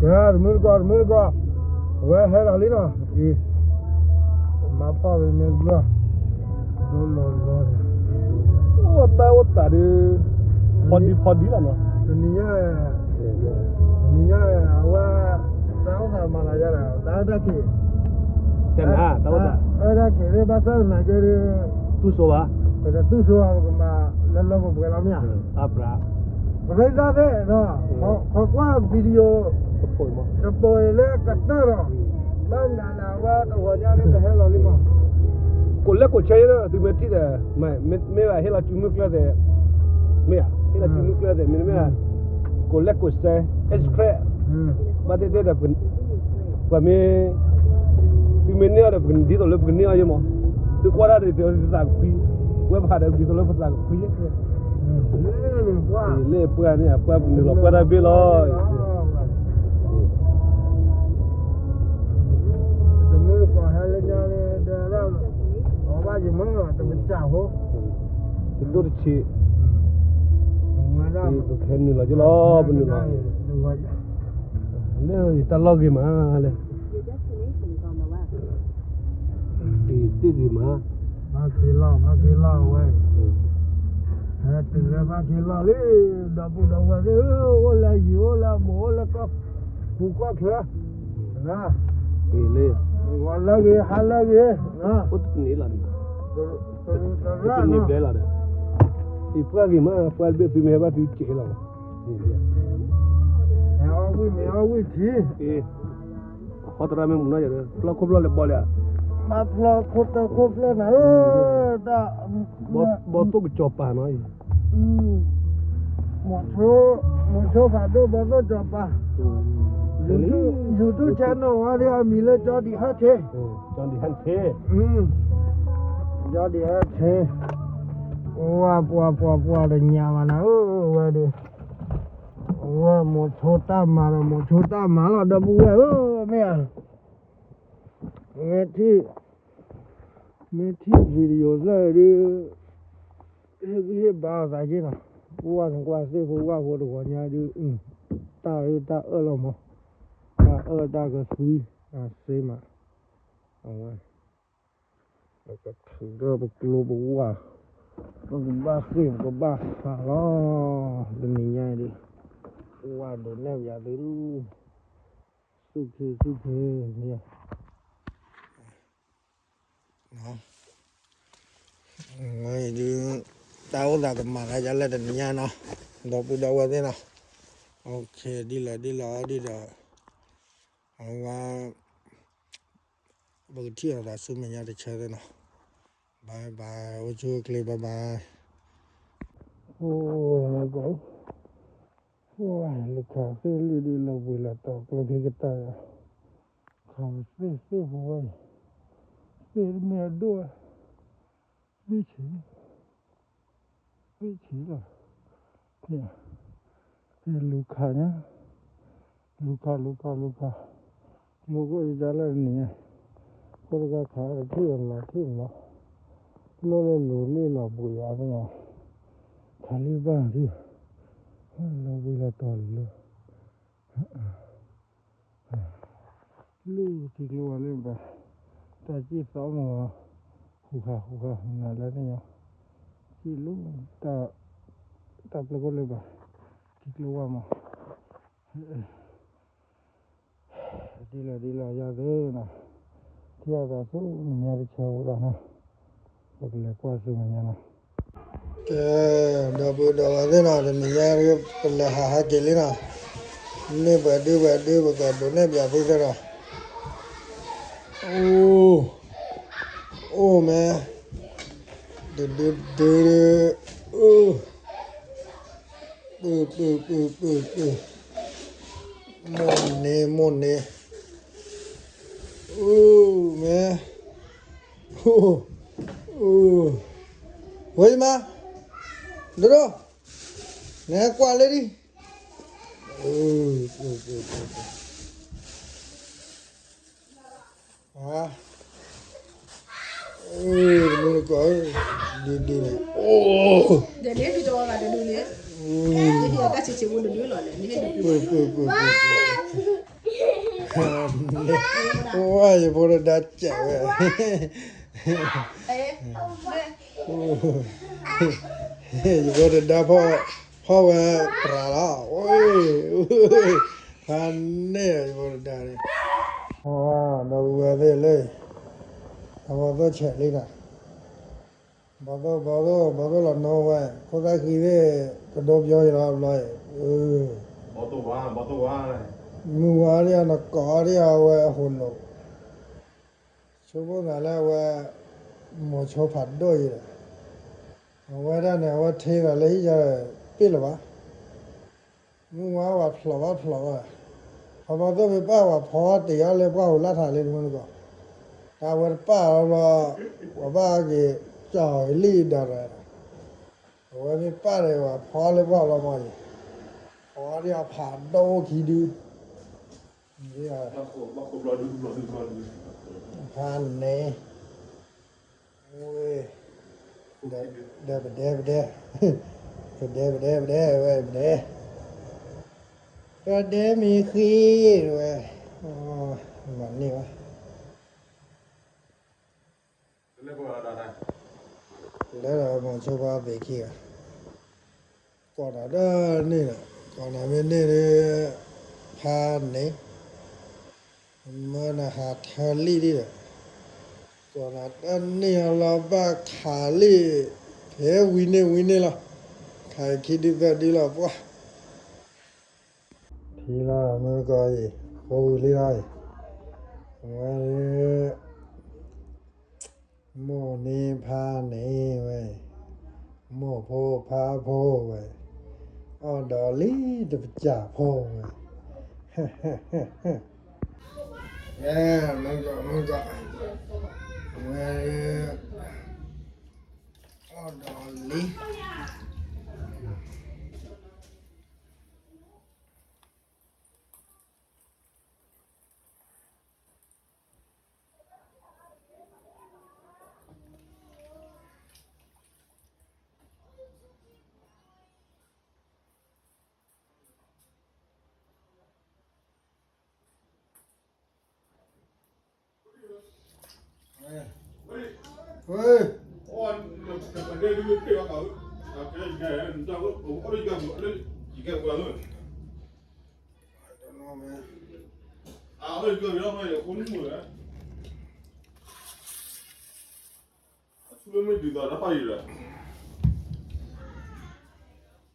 တမုၢ်တကိး တမုၢ်တကိး, အဝဲဟဲလီၤလံနီၤ, အံၤ, မၤဖီၣ်ဝဲမ့ၢ်ဘျီ, လီၤလီၤလီၤ, အိၣ်တၢ်အိၣ်သးဒီး, ဖီဒံဖီဒံလီၤနီၤ, တနံၤညါ, တနံၤညါ, အဝဲ, တၢ်အိၣ်သးမၤလၢယၤဒီး တၢ်အၢတၢ်က့ၤ, တၢ်အၢတၢ်က့ၤသ့ၣ် ဘၣ်ဆၣ်သနာ်က့ဒီး, တူၢ်စိဘၣ်, ပတတူၢ်စိဘၣ် ပကမၤလၢလၢပှဲၤပှဲၤလီၤမ့ၢ်ဧါ, ပရ့သၣ်သ့ၣ်, ခီကွၢ် video, တပိာ်အံၤလၢကတၢၢ်ဒီး, ဘၣ်မနုၤလၢအဝဲတဂီၤညါန့ၣ် ပဟဲလီၤလံမး, ကိးလဲၣ်ကိးဆဲးလၢ သုမ့ၢ်ထံၣ်ဒီး, မ့ၢ်ဘၣ်ဟ့ၣ်လီၤစုမုၢ်ကျၢၢ်သ့ၣ်, မ့ၢ်ဧါ, ဟ့ၣ်လီၤစုမုၢ်ကျၢၢ်သ့ၣ် မ့တမ့ၢ်, ကိးလဲၣ်ကိးဆဲး, subscribe, ဘၣ်သ့ၣ်သ့ၣ်ဒီး, ပှၤမ့ၢ် သုမ့ၢ်န့ၢ်အီၤဒီး ပကဒ်သိးလၢပကန့ၢ်အီၤယဲမး, သုကွၢ်တၢ်ဒီး သုသးကဖှံ, ဝဲပဟးဒီး ဒ်သိးလၢပသးကဖှံယဲ, လၢပှၢ်န့ၣ် အပှၢ်ပနုာ်လီၤပှၢ်တၢ်ဘ့ၣ်လီၤ, တမုၢ်တကိးဟဲလၢညါန့ၣ် တဲဒၣ်, အီၣ်ဘၣ်ယမ့ၢ်တမ့ၢ်တၢ်ဖိ, တဒိၣ်တဆံး, ပကဟဲနုာ်လီၤက့ၤလီၤ ပနုာ်လီၤ, လၢယတၢ်လီၢ်ဂ့ၤမးလဲၣ် သ့ၣ်ဂ့ၤမး, ဘၣ်က့ၤလီၤ ဘၣ်က့ၤလီၤဝဲ, ဟဲတုၤလၢဘၣ်က့ၤလီၤလံ, ဒီပုၢ်ဒီဝဲၢ်သ့ၣ်ဧၢ, အိၣ်လၢယံၤ အိၣ်လၢဘူး အိၣ်လၢကီၢ်, ပူၤကီၢ်ချၢ, ဂီၤလၢဂ့ၤ ဟါလၢဂ့ၤ, အိၣ်တန့ၢ်လီၤ, တန့ၢ်ဘျဲလီၤဒီး, အံၤပှၢ်ဂ့ၤမး ပှၢ်တဘ့ၣ်သုမ့ၢ်ဟဲဘၣ်သုက့ၤလီၤ, မ့ၢ်အီၣ်ဝံၣ်မ့ၢ်အီၣ်ဝံၣ်ထံ ဟီတရၣ်မ့ၢ်မူၤနီၢ်ယၤဒီး ဖျီၣ်ခိၣ်ဖျီၣ်လဲၤဘီလဲၣ်, ဘၣ်ဖျီၣ်ခိၣ်တၢၢ်ခိၣ်ဖျီၣ်နၤဧၢ, တၢ်, ဘီသိၣ်ကစီၤပၤနီၤအံၤ, မိၤဆိ, မိၤဆိဖးဒိၣ်ဘီသိၣ်ကစီၤပၤ, YouTube channel ဝဲဒၣ်အမံၤလၢ ကၠီဒံးဟၢထ့, ကၠီဒံးဟၢထ့, ကၠီဒံးဟၢထ့, ဝဲပှၤပှၤပှၤတညါဘၣ်နၤဧၢ, ဝဲဒၣ် အဝဲမိၤဆိတၢ်မၤဒီး မိၤဆိတၢ်မၤလီၤ ဒီပုၢ်ဝဲၢ်ဧၢ, မ့ၢ်ဧါ, မ့ၢ်ထံၣ်, မ့ၢ်ထံၣ် video လၢဒုး, ဟ့ၣ်ဂံၢ်ဟ့ၣ်ဘါအသးက့ၤနီၤ, ပှၢ်နကွၢ်သ့ၣ်ဖိဝၣ်ဖိတဂီၤညါဒုး, တၢ်အၢတၢ်အၢၣ်လီၤမး, တၢ်အၢတၢ်ကသွံ, အစ့မး, အဝဲ ပကထုးဒီးပကျိပဝၢ်, ပကဘၣ်ဃ့ၢ်ပကဘၣ်ဆးလီၤ, တနံၤညါအံၤဒုး, ဝၢ်ဒိးနဲၣ်ပယၤသု, ဆူၣ်ခ့ဆူၣ်ခ့, အံၤဒုး, တၢ်အိၣ်သးကမၤလၢယလဲၣ်တနံၤညါနီၤ, ဒီပုၢ်ဒီဝဲၢ်သ့ၣ်နီၤ, ဒ်လဲၣ်ဒ်လဲၣ်ဒ်ဒီး, အဝဲ ပကထံၣ်လိာ်သးဆူမဲာ်ညါတဆၢသ့ၣ်နီၤ, bye bye, အိၣ်ဆူၣ်အိၣ်ချ့ bye bye, အိၣ်, လူၤခးသ့ၣ်လံဒုးလီၤဘှံးလီၤတီၤကျိချံကတၢၢ်, ခးသ့ၣ်သ့ၣ်ဖိဝဲအံၤ, သ့ၣ်တမ့ၢ်အဒိၣ်, သ့ၣ်ဆံး သ့ၣ်ဆံးလီၤ, လူၤခးညါ, လူၤခး လူၤခး လူၤခး, လူၤခးယၤလၢနံၤ, ဖိတဂၤခးတထံၣ်အလီၤထံၣ်လီၤ, လီၤလၢလူၤလံလီၤဘှံးယၤသ့ၣ်ညါ, ခးလံဘၣ်ထံၣ်, လီၤဘှံးလီၤတီၤလံ, လၢထံကျိဝဲလၢဘၣ်, တၢ်စံၣ်သီမး, ဟူးဃာ်ဟူးဃာ်နၤလၢသ့ၣ်ညါ, စံၣ်လၢ, တၢ်ပျိခိၣ်လၢဘၣ်, ထံကျိဝဲမး, ဒ်လဲၣ်ဒ်လဲၣ်ယၤသ့ၣ်နီၤ, ထံၣ်လိာ်သးဆူမဲာ်ညါတဆၢဖိဒီးနီၤ, ပကလဲၤကွၢ်ဆူမဲာ်ညါနီၤ, ကဲ, ဒီပုၢ်ဒီဝဲၢ်သ့ၣ်နီၤ, တနံၤညါပလဲၤဟးဟးက့ၤလံနီၤ, န့ၢ်ပှၤဒုပှၤဒု ပကဒိးန့ၢ်ပယၤသ့ၣ်သ့ၣ်နီၤ, အိၣ်, အိၣ်မ့ၢ်, ဒုဒုဒု, အိၣ် ပုၢ်ပုၢ်ပုၢ်ပုၢ်ပုၢ်, မိၢ်န့ၢ်မိၢ်န့ၢ်, အိၣ်မ့ၢ်, အိၣ်, ဝဲယမါ, ဒိဒိၣ်, နကွၢ်လၢဒ်, ပုၢ်ပုၢ်ပုၢ်ပုၢ် မ့ၢ်ကီး, ဒုဒုန့ၣ်, အိၣ်, ဒ်န့ၣ်ဒုတဝီဂၤတဒုန့ၣ်, တၢ်ဆံးဆံးဖိတဒုလီၤန့ၣ်, ပုၢ်ပုၢ်ပုၢ်ပုၢ်ပုၢ်, ဝဲယဖိတဒါစဲးဝဲ, ယဖိတဒါဖီ, ဖီဝဲပြးလီၤ, ဖးန့ၢ်ယဖိတဒါန့ၣ်, ဒီပုၢ်ဝဲၢ်သ့ၣ်လၢ, အဘီသိၣ်ဆဲးလံနီၤ, ဘီသိၣ် ဘီသိၣ် ဘီသိၣ်လီၤနိဝဲ, ခိၣ်သၣ်ဃံသ့ၣ် ကဒိပၠီယလီၤဘျီအံၤ, မုၢ်ဝါဒံၣ်အီၤနကိးဒံၣ်အီၤဝဲအဟိၣ်လိာ်, ဆိကမိၣ်သးလၢအဝဲ, မိၤဆိဖးဒိၣ်အံၤဒီး, အဝဲဒၣ်န့ၣ် အဝဲထ့သးလၢဟံၣ်ယၤ, ပ့ၢ်လၢၤဘၣ် မုၢ်ဝါဝဲဖျိးဘၣ်ဖျိးဘၣ်, ဖီဘီသိၣ်မ့ၢ်ပာ်ဝဲဖီတ့ၢ်အီၤလၢပှၢ်ဟူးလၢ်ထးလံတမုၢ်နကိး, တၢ်ဝဲတပာ်အီၤဘျီ, ပှၤဘၣ်က့ၤ, ကၠီၣ်က့ၤလံဒီး, အဝဲမ့ၢ်ပာ်ဒီးဝဲဖီလၢပှၢ်လီၤမီၤအံၤ, ဖီဒံၣ်အီၤဖးဒိၣ်အိၣ်ခံဒု, ဖးန့ၣ် ဝဲ, ဒီးပဒဲပဒဲ, ပဒဲပဒဲ, ပဒဲ, ပဒဲမ့ၢ်ဃ့ဝဲ, မၤန့ၢ်ဝဲ, လၢဒီးမိၤဆိဖီသ့ၣ်ခံဂၤ, ကိးနၤတန့ၢ်ဒီး, ကိးနၤမ့ၢ်န့ၢ်ဒီး, ဖးန့ၣ် မၢနဟးထၢလံဒံးဒီး, ကိးနၤတန့ၢ်အလီၤဘၣ်ခးလံ, ဖဲဝံၤန့ၢ်ဝံၤန့ၢ်လီၤ, ခးအံၤခံဒုသၢဒုလီၤပှၢ်, ထံလီၤမုၢ်ကီၢ်အံၤ, ဃိဝံၤလံလီၤအံၤ, ဝဲ မိၢ်န့ၢ်ဖါန့ၢ်ဝဲ, မိၢ်ဖိဖါဖိဝဲ,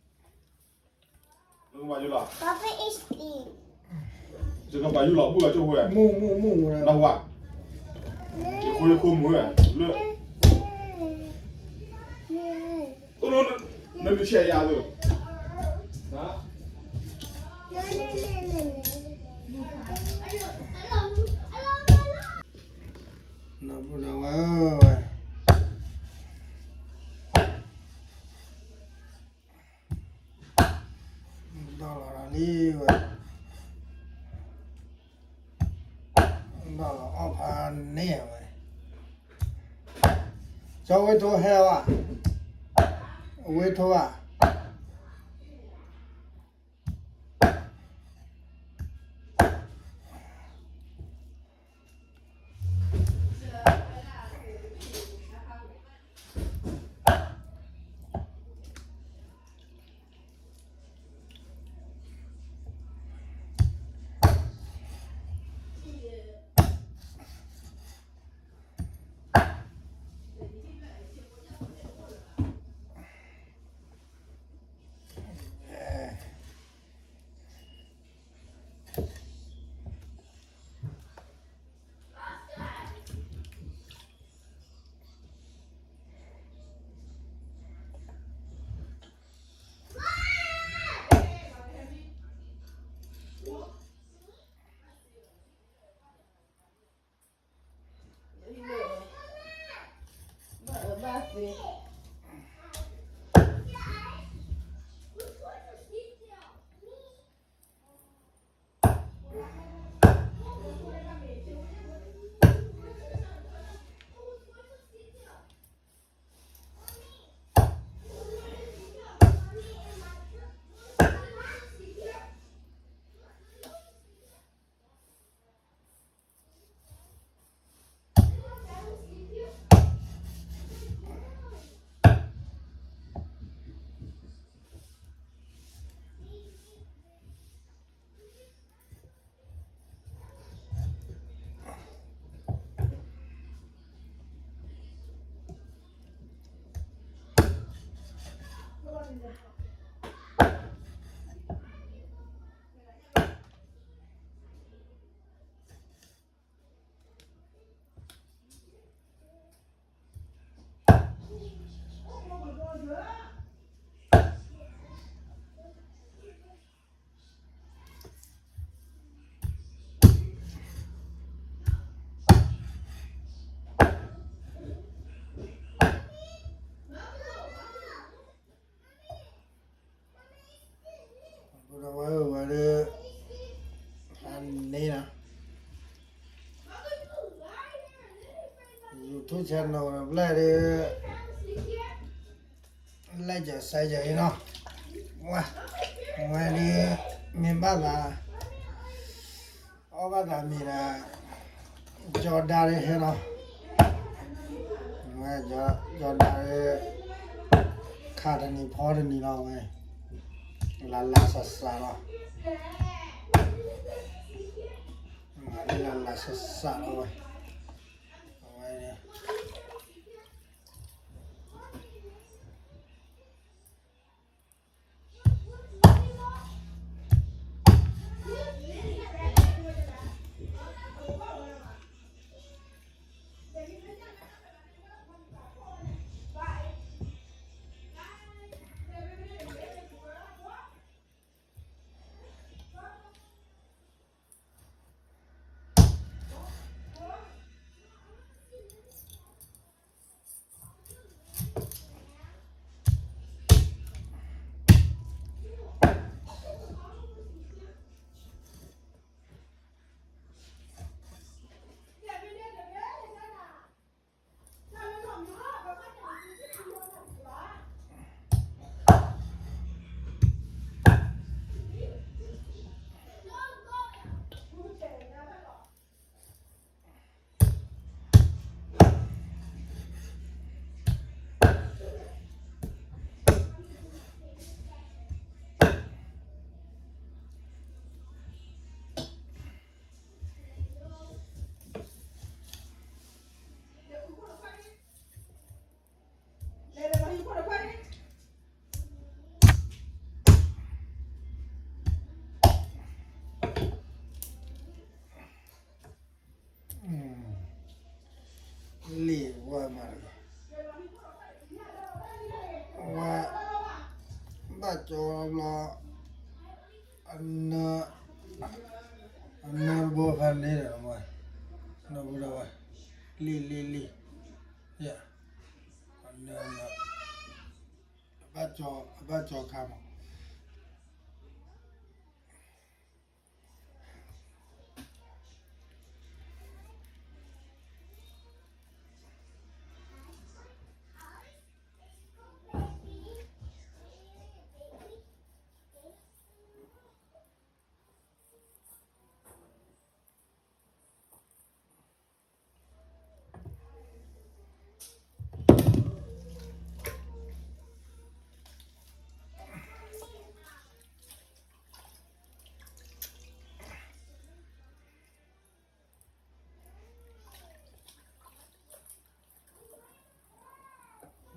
အီၣ်ဒီးလံတပစၢ်ဖိဝဲ, မုၢ်ကီၢ် မုၢ်ကီၢ်, ဝဲ, အီၣ်ဒီးလံ ဝဲ, ဝဲ, နပူၤနဝဲဧၢဝဲ, ဒီးလီၤလံဝဲ, ဒီးလီၤအီၣ်ဖးန့ၢ်ဝဲ, ကၠီဝ့ၢ်ထိဟဲဝဲ, ဝ့ၢ်ထိဧါ. ဆဲးနီၤဘျဲၣ်ဒီး လဲၤကၢၤစဲကၢၤအံၤနီၤ, ဝဲ, ဝဲဒ် မ့ၢ်ဘၣ်သး အီၣ်ဘၣ်သးမ့ၤဒီး ကၠီဒါဒ်ဟဲနီၤ, ဝဲ, ကၠီဒါဒ် ခးတနံၤဖီတနံၤလီၤဝဲ, လၢ်လၢ်ဆးဆးလီၤ, လၢ်လၢ်ဆးဆးလီၤဝဲ, အဝဲ လံာ်ဝဲမးတဂၤ, ဝဲ, ဘၣ်ကၠီဘျီ, အနၢ, အနၢတဘိဖဲန့ၣ်ဒီးဝဲ, နၢဝဲဒီးဝဲ, လံာ်လံာ်လံာ်, ယ, အနၢ, အဘၣ်ကၠီခါမး.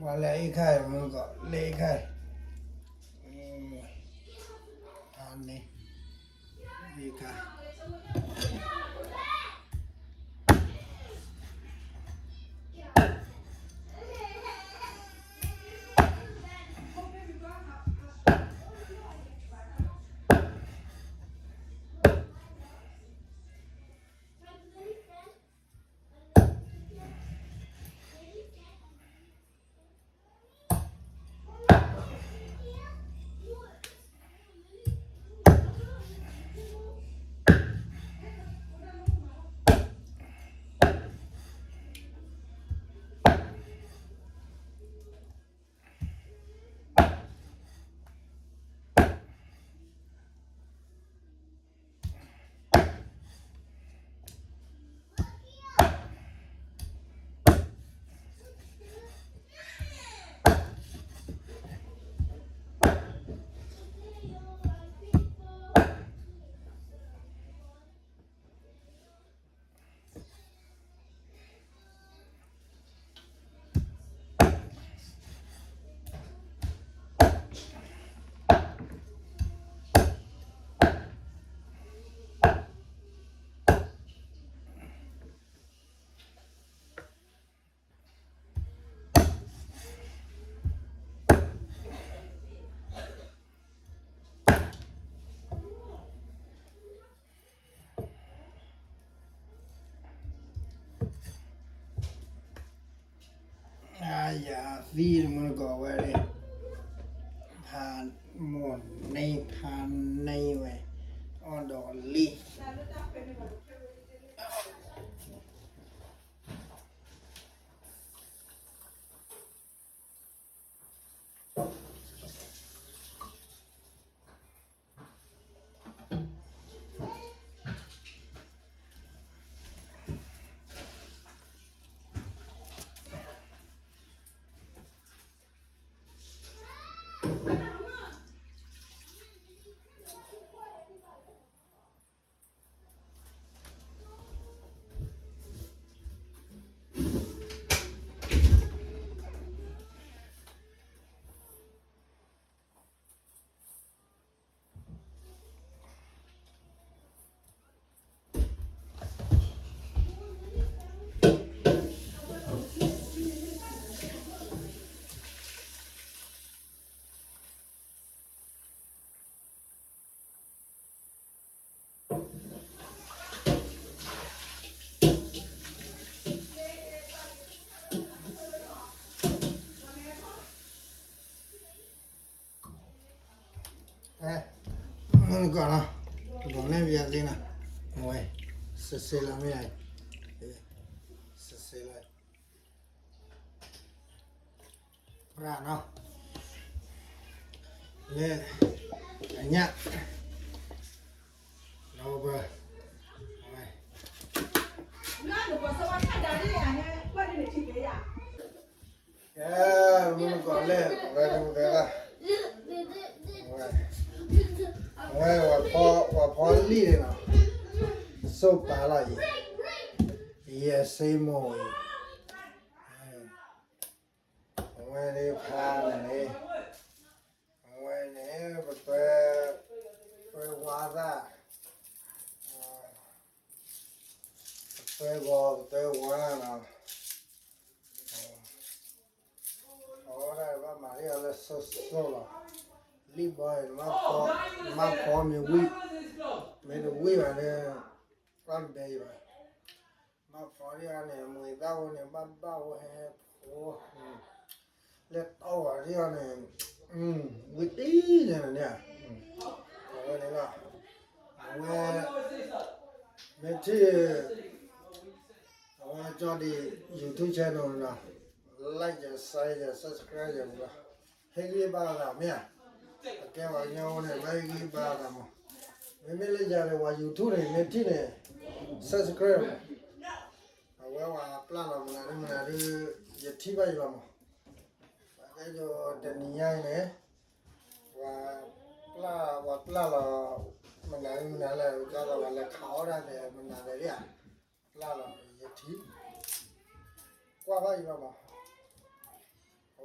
ပှၤလဲၤအ့ၣ်ခါအံၤမုၢ်ကီး လဲၤအ့ၣ်ခါအံၤ, အန့ၣ်, အ့ၣ်ခါ.ယၤသံတမုၢ်ကီးဝဲန့ၣ်, ဖးမိၢ်န့ၢ်ဖးန့ၢ်ဝဲ, အီၣ်ဒီးလံ. လီၤန့ၣ်ပယၤသ့နီၤ, အဝဲ, စစ့လီၤမ့ၢ်ယၤ, စစ့လီၤ, ပြၣ်နီၤ, လၢ, အညၣ်, ဒီးပ, အဝဲ, ကဲ, မုၢ်ကီၤလဲၣ်, ဝဲဒၣ်, ဝဲ, ဝဲ, ပှၤဖီလံၣ်န့ၣ်နီၤ, စိၢ်ပာ်လီၤအံၤ, ယဲၢ်စ့မိၢ်အံၤ, အဝဲန့ၣ်ဖးန့ၣ်, အဝဲန့ၣ် ပတွဲ, တွဲဝါသၣ်, ပတွဲဂီၤ ပတွဲဝါနီၤ, အဝဲဒၣ်ဘၣ်မၤဒ်အီၤလၢစိၢ်စိၢ်လီၤ, လံၣ်ဘီအံၤ မ့ၢ်ဖီမ့ၢ်ဝံၣ်, မ့ၢ်တဝံၣ်ဘၣ်န့ၣ်, ကွၢ်တဘဲအံၤဘၣ်, မ့ၢ်ဖီဒ်အီၤန့ၣ် မ့ၢ်သၣ်ဝဲန့ၣ် ဘၣ်ဘၣ်ဝဲဟဲဖိ, လဲၤတီၢ်ဝဲဒ်အီၤန့ၣ်, ဝံၤတံၢ်န့ၣ်န့ၣ်, အဝဲန့ၣ်လီၤ, အဝဲ, မ့ၢ်ထံၣ်, အဝဲကၠီဒံး YouTube channel နီၤ, like ယၤ share ယၤ subscribe ယၤလီၤ, ဟ့ၣ်ဂံၢ်ဘါသးမ့ၢ်ဧါ, အကဲပှၤကညီအိၣ်န့ၣ် ဘၣ်ဟ့ၣ်ဂံၢ်ဘါသးမး, မ့မ့ၢ်လၢယၤန့ၣ် ပှၤ YouTube န့ၣ် မ့ၢ်ထံၣ်န့ၣ် subscribe မး, အဝဲပှၤပျၢ်လီၤမနုၤမနုၤဒီး ယထံၣ်ဘၣ်ယံၤလီၤမး, ပှၤကဲယိၤတနံၤညါအံၤန့ၣ်, ပှၤပျၢ်, ပှၤပျၢ်လီၤ, မနုၤမနုၤလဲၣ် ကၢ်လီၤပှၤလဲၤခးအီၣ်ဒၣ်လဲၣ် မနုၤလဲၣ်ဒ်ဧါ, ပျၢ်လီၤယထံၣ်, ကွၢ်ဘၣ်ယံၤလီၤမး, အ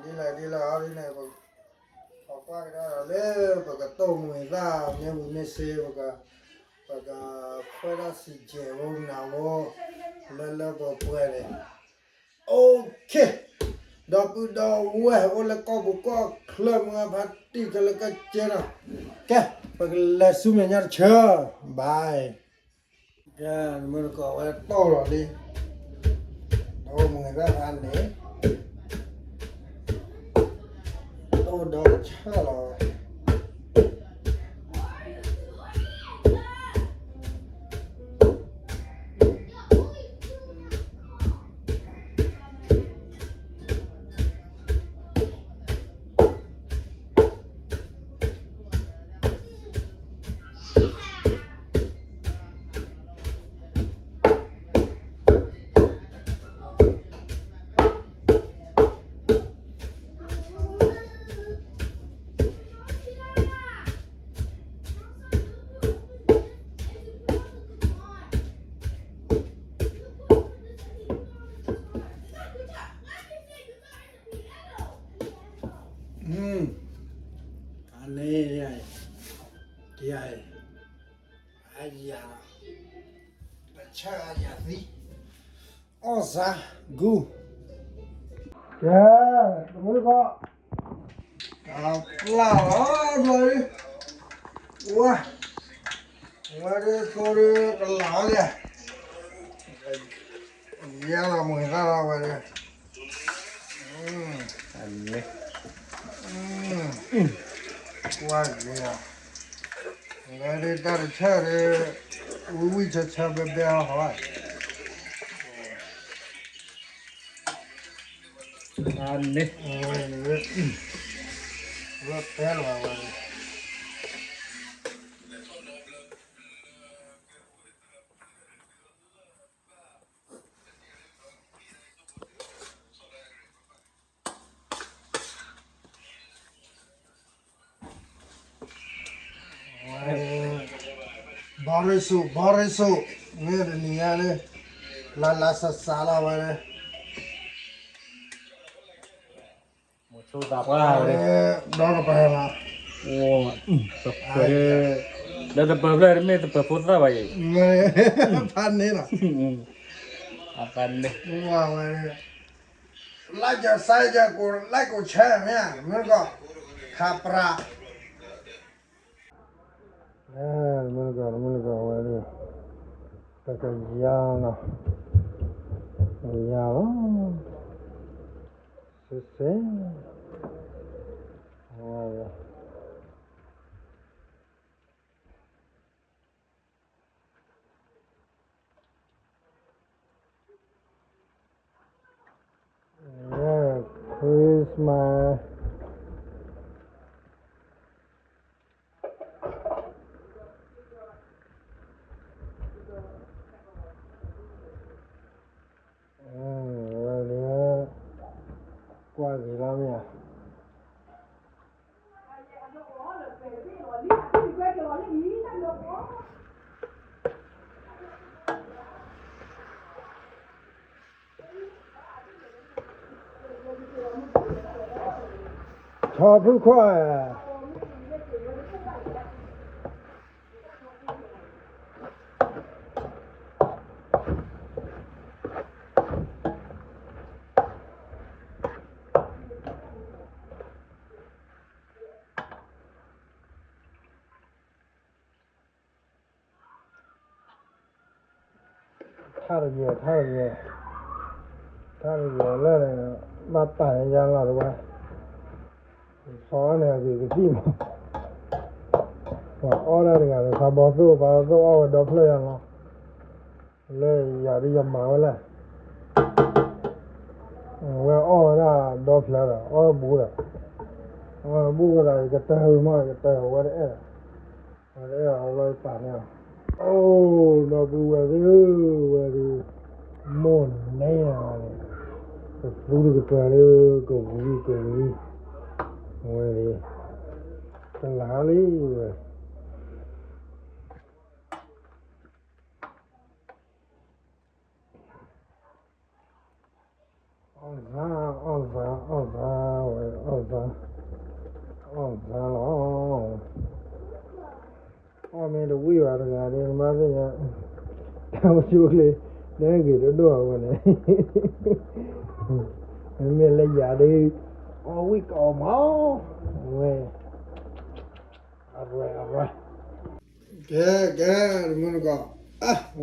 ဒ်လဲၣ်ဒ်လဲၣ်အီၤဒ်န့ၣ်, ပကွၢ်ကဒါဒီးလၢ ပကတိၢ်မုၢ်သၣ်မ့ၢ်ဝံၤမ့ၢ်စ့ ပက, ပကခွဲးဒၣ်စံၣ်ကဲၤဖိမနုၤဖိ, လၢလၢပှဲၤပှဲၤန့ၣ်, OK, ဒီပုၢ်ဒီဝဲၢ်အိၣ်လၢကီၢ်ပူၤကီၢ်ချၢမုၢ်ဂၢ်ဖါတံၢ်ခဲလၢာ်ခဲဆ့နီၤ, ကဲ, ပကလဲၤဆူမဲာ်ညါတဆၢ, bye. ကဲ, မုၢ်တကိးဝဲတီၢ်လီၤလံ, ဒီးမုၢ်ဂၢ်ဖါန့ၣ်, အိၣ်ဒီးဆၢလီၤ. အန့ၣ်, ယၤ, အယၤ, ပဆၢအယၤသံ, အီၣ်စၢ်, ဂူ, ကဲ, တမုၢ်တကိး, ပျၢ်လီၤ, ဝဲ, ဝဲဒၣ်ဖိဒၣ်ကလီၤလံ, ယဲလီၤမုၢ်သၣ်လီၤဝဲဒၣ်, ကွၢ်က့ၤ, ဝဲဒၣ်တၢ်တဆၢဒီး, ဝံၣ်ဝံၣ်ဆၢဆၢဘဲဘဲအီၤဟီ, န့ၣ်, ဝဲတဲလီၤဝဲဒၣ်. ဘီရ့ၣ်စိၣ်, ဘီရ့ၣ်စိၣ်, မ့ၢ်တနံၤညါလၢ, လၢလၢစးစးလီၤဝဲ, ဒီကပၤလီၤ, လၢတပၢၤဖျၢၣ်တမ့ၢ်တပၢၤဖိသၣ်ဘၣ်အံၤ, ဖးန့ၣ်လီၤ, ဖးန့ၣ်, ဝဲ, like ယၤ share ယၤ ကိး like ကိး share မ့ၢ်ဧါ, မုၢ်တကိး, ခးပြး မုၢ်တကိး, မုၢ်တကိးဝဲ, ပကယၤလီၤ, ပကယၤလီၤ, စ့စ့, ဝဲ, ဝဲ, Christmas. ဝဲန့ၣ် ကွၢ်ဂ့ၤလီၤမ့ၢ်ဧါ. ဆီဖုခွါ ထါတယဲၢ် ထါတယဲၢ် ထါတယဲၢ်လၢ ဘၣ်တၢ်ယါလီၤတဝဲ ဆီအီၣ်န့ၣ်အဂ့ၤကသံၣ်မး ပှၤအီၣ်ဒၣ်တဂၤလၢဆါဘီသိၣ် ပှၤသိၣ်အီၣ်ဝဲဒီဖျၢၣ်ယါလီၤ လၢယၤဒ်ယမၤဝဲလဲၣ် ဝဲအီၣ်ဝဲဒၣ်ဒီဖျၢၣ်ဒီး အီၣ်ဘူဒီး အီၣ်ဘူဝဲဒၣ် ယကတၢၢ်မး ယကတၢၢ်ဝဲတအဲၣ်ဒီး ဝဲတအဲၣ်အီၤလီၤယပာ်န့ၢ်အီၤ အိၣ်ဒီပုၢ်ဝဲၢ်သ့ၣ်ဧၢ ဝဲဒၣ် မိၢ်န့ၣ်န့ၣ် ကသူတကပၤလၢ ကဝံၤကဝံၤ ဝဲန့ၣ် ကလၤလံဝဲ အီၣ်သါ အီၣ်သါ အီၣ်သါဝဲ အီၣ်သါ အီၣ်သါလီၤ အီၣ်မ့ၢ်တဝံၣ်ဘၣ်တဂၤဒီး နမါသ့ၣ်ညါ တၢ်ဝဲဆိကျ့ နဂ့ၤတဒိၣ်အဝဲန့ၣ် မ့မ့ၢ်လၢယၤဒီး အီၣ်ဝံၣ်ကီးမး ဝဲ အရဲအရဲ ကဲ ကဲ တမုၢ်တကိး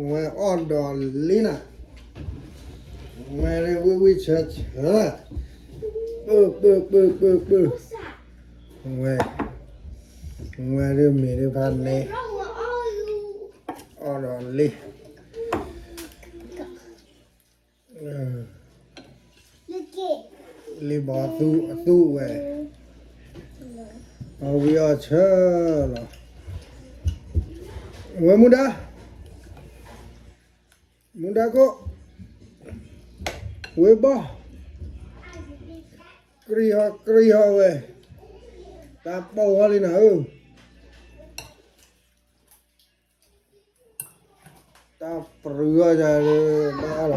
ဝဲအီၣ်ဒီးလံနၤ ဝဲဒၣ်ဝံၣ်ဝံၣ်ဆၢဆၢ ပၢၢ်ပၢၢ်ပၢၢ်ပၢၢ်ပၢၢ် ဝဲ ဝဲဒၣ်မ့ၢ်ဒၣ်ဖးန့ၣ် အီၣ်ဒီးလံ လံဘီသူအသူဝဲ အီၣ်ဝံၣ်အီၣ်ဆၢလီၤ ဝဲမူဒါ မူဒါခိၣ် ဝဲဘီ ကြံဟီၣ်ကြံဟီၣ်ဝဲ တၢ်ပိာ်ဝဲလံနၤဧၢ တၢ်ပြူအီၣ်ယၤလၢဘၣ်အီၣ်လီၤ ဝဲဘၣ်ဧၢ,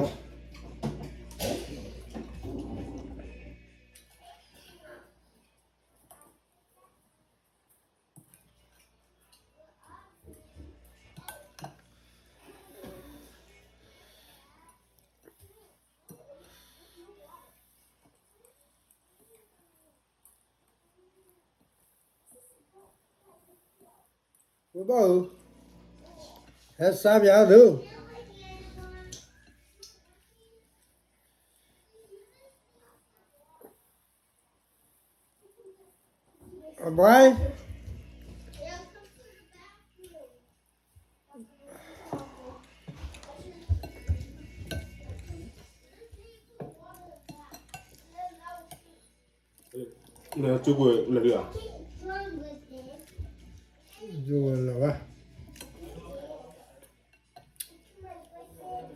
ဟဲစါပၠးသု, အဘှါ လၢကၠိကွဲးလၢာ်ဒံးဧါ, ကၠိကွဲးလၢာ်ဘၣ်,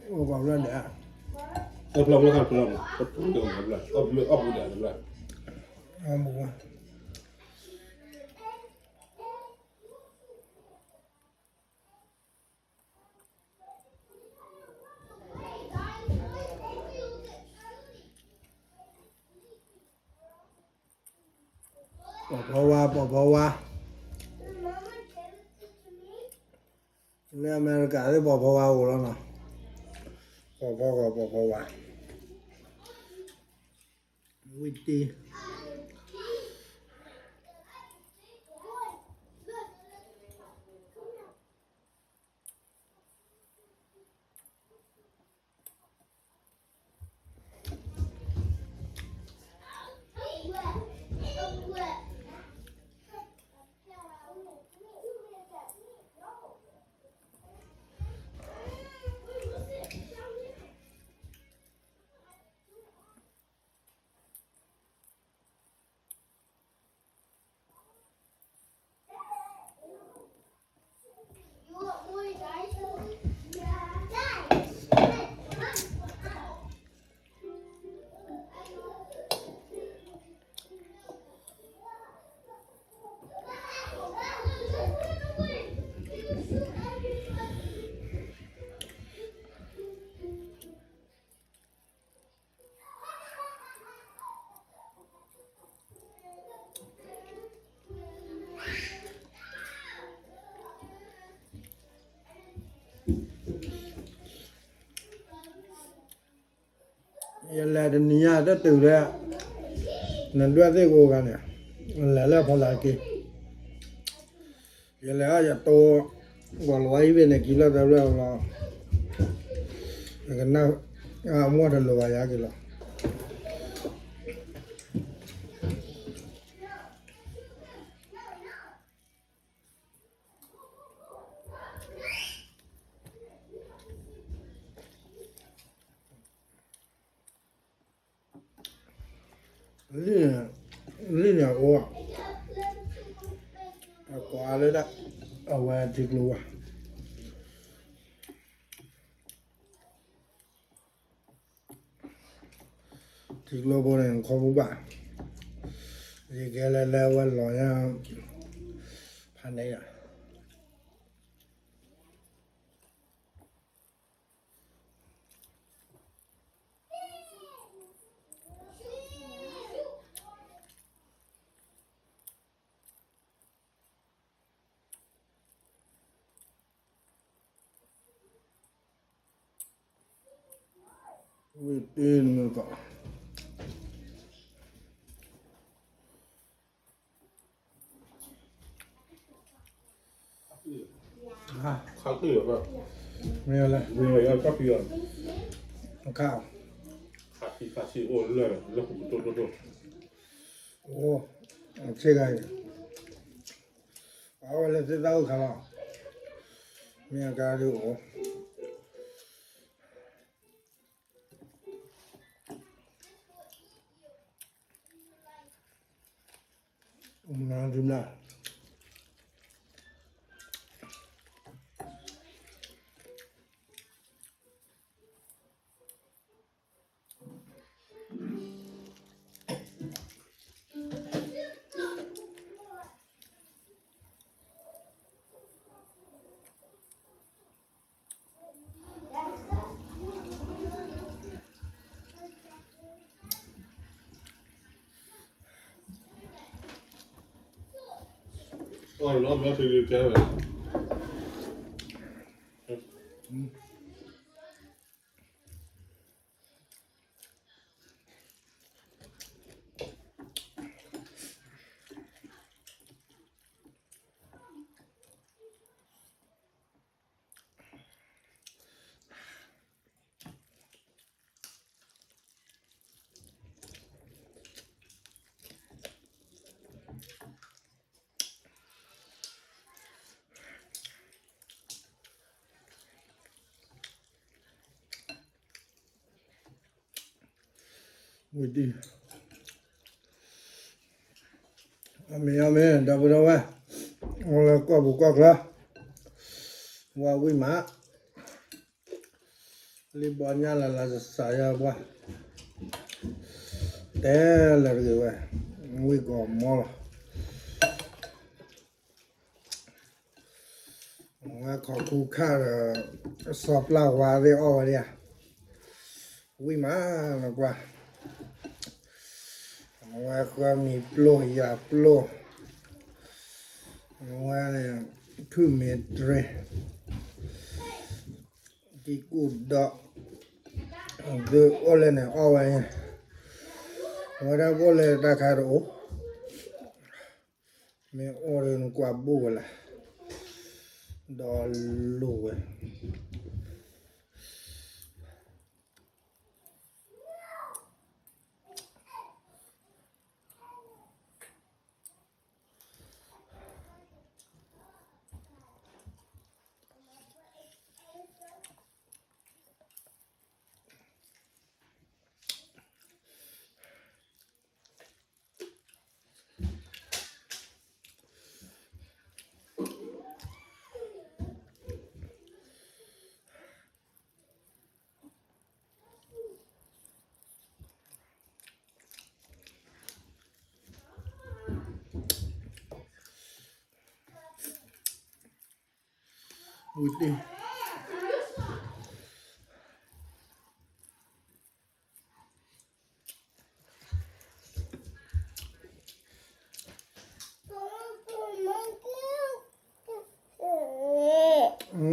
အိၣ်ပှၤဖျၢၣ်ဒဲးဧါ, အဖျၢၣ်ဖျၢၣ်ခါဖျၢၣ်မး, အီၣ်ပူၤဒဲးတဖျၢၣ်, အီၣ်ပူၤဒဲးတဖျၢၣ်, အီၣ်ပူၤ ပိာ်ဖီဝါ ပိာ်ဖီဝါ, လၢအမဲရကၤသ့ၣ်ပိာ်ဖီဝါအိၣ်လီၤနီၤ, ပိာ်ဖီဝါ ပိာ်ဖီဝါ, ဝံၣ်တံၢ် We will sit down here. ယလဲၤတနံၤညါတတုၤလၢ နဒွဲၣ်သ့ၣ်ကိးဂၤန့ၣ်, လဲၤလၢဖီလာ်က့ၤ, ယလဲၤအီၣ်ယတိ ဂီၤလီၤဝဲအံၤဖဲန့ၣ် ကံၤလီၢ်သၢဖျၢၣ်လီၤ, ကနၣ် အမိၢ်တလိၤဘၣ်ယၤက့ၤလီၤ. လံၣ်န့ၣ်အအိၣ်, အကွၢ်လၢဒၣ် အဝဲထံကျိဝဲ ထံကျိဖိန့ၣ် နခီဖိဘၣ်, ယကဲလဲၤလၢအဝဲလီၤညါ ဖးန့ၣ်ယၤ ဝံၣ်တ့ၢ်နုာ်ကီး မ့ၢ်လဲၣ်, အခါ, အိၣ်, ဆ့ၣ်ဂၤအံၤ, အဝဲလၢသ့ၣ်သၣ်အိၣ်ခါလီၤ, မ့ၢ်အကါဒုးအိၣ် မၤဒုးမး ဝံၤဒံၣ်, အမ့ၢ်အမ့ၢ် ဒီပုၢ်ဒီဝဲၢ်, အိၣ်လၢကီၢ်ပူၤကီၢ်ချၢ, ဝါဝံၣ်မး, လံဘီညါလၢ်လၢ်စးစးယါပှၢ်, တဲလၢတဂ့ၤဝဲ, ဝံၣ်ကီးမီလီၤ. ဝဲခိးခူခၣ်ဒီး စီၤပျၢ်ဝါသ့ၣ်အီၣ်ဝဲဒၣ်, ဝံၣ်မးနကွၢ်, ဝဲဃၢမံၤပျိၢ်ယၤပျိၢ်, ဝဲန့ၣ် ဖုၣ်မ့ၤတြ့, ကံကူၣ်ဒီး, ဒုးအိၣ်လဲၣ်န့ၣ်အီၣ်ဝဲ, ဝဲဒၣ်ကအိၣ်လၢတၢ်ခါတအိၣ် မ့ၢ်အိၣ်ဒီးနကွၢ်ဘိၣ်ဝဲလၢ, ဒီးလိၣ်ဝဲ, ဝံၣ်တ့ၢ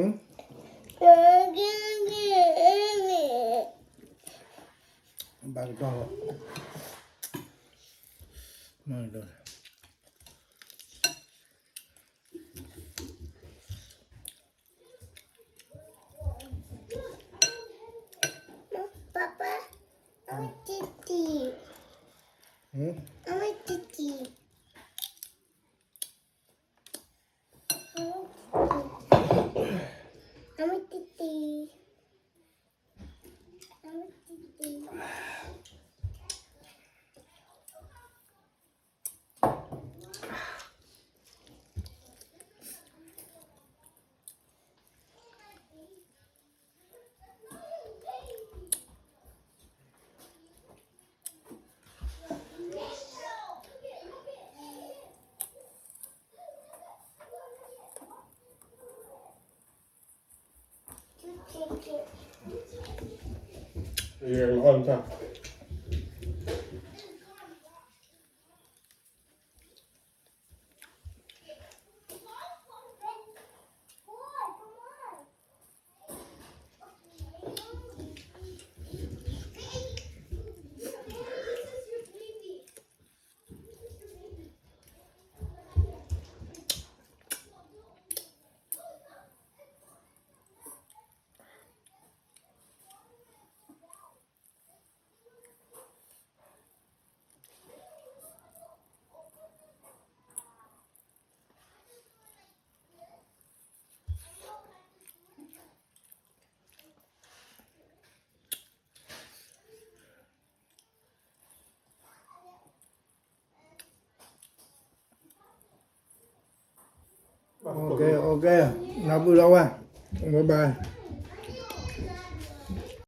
် အ ဘၣ်ကတီၢ်လီၤ. မၤဒီး Papa, I want titty. Hmm? I want titty. I want titty. I want titty. I want titty. Okay, okay, နၢ်ပၢၢ်လီၤဝဲ, bye bye.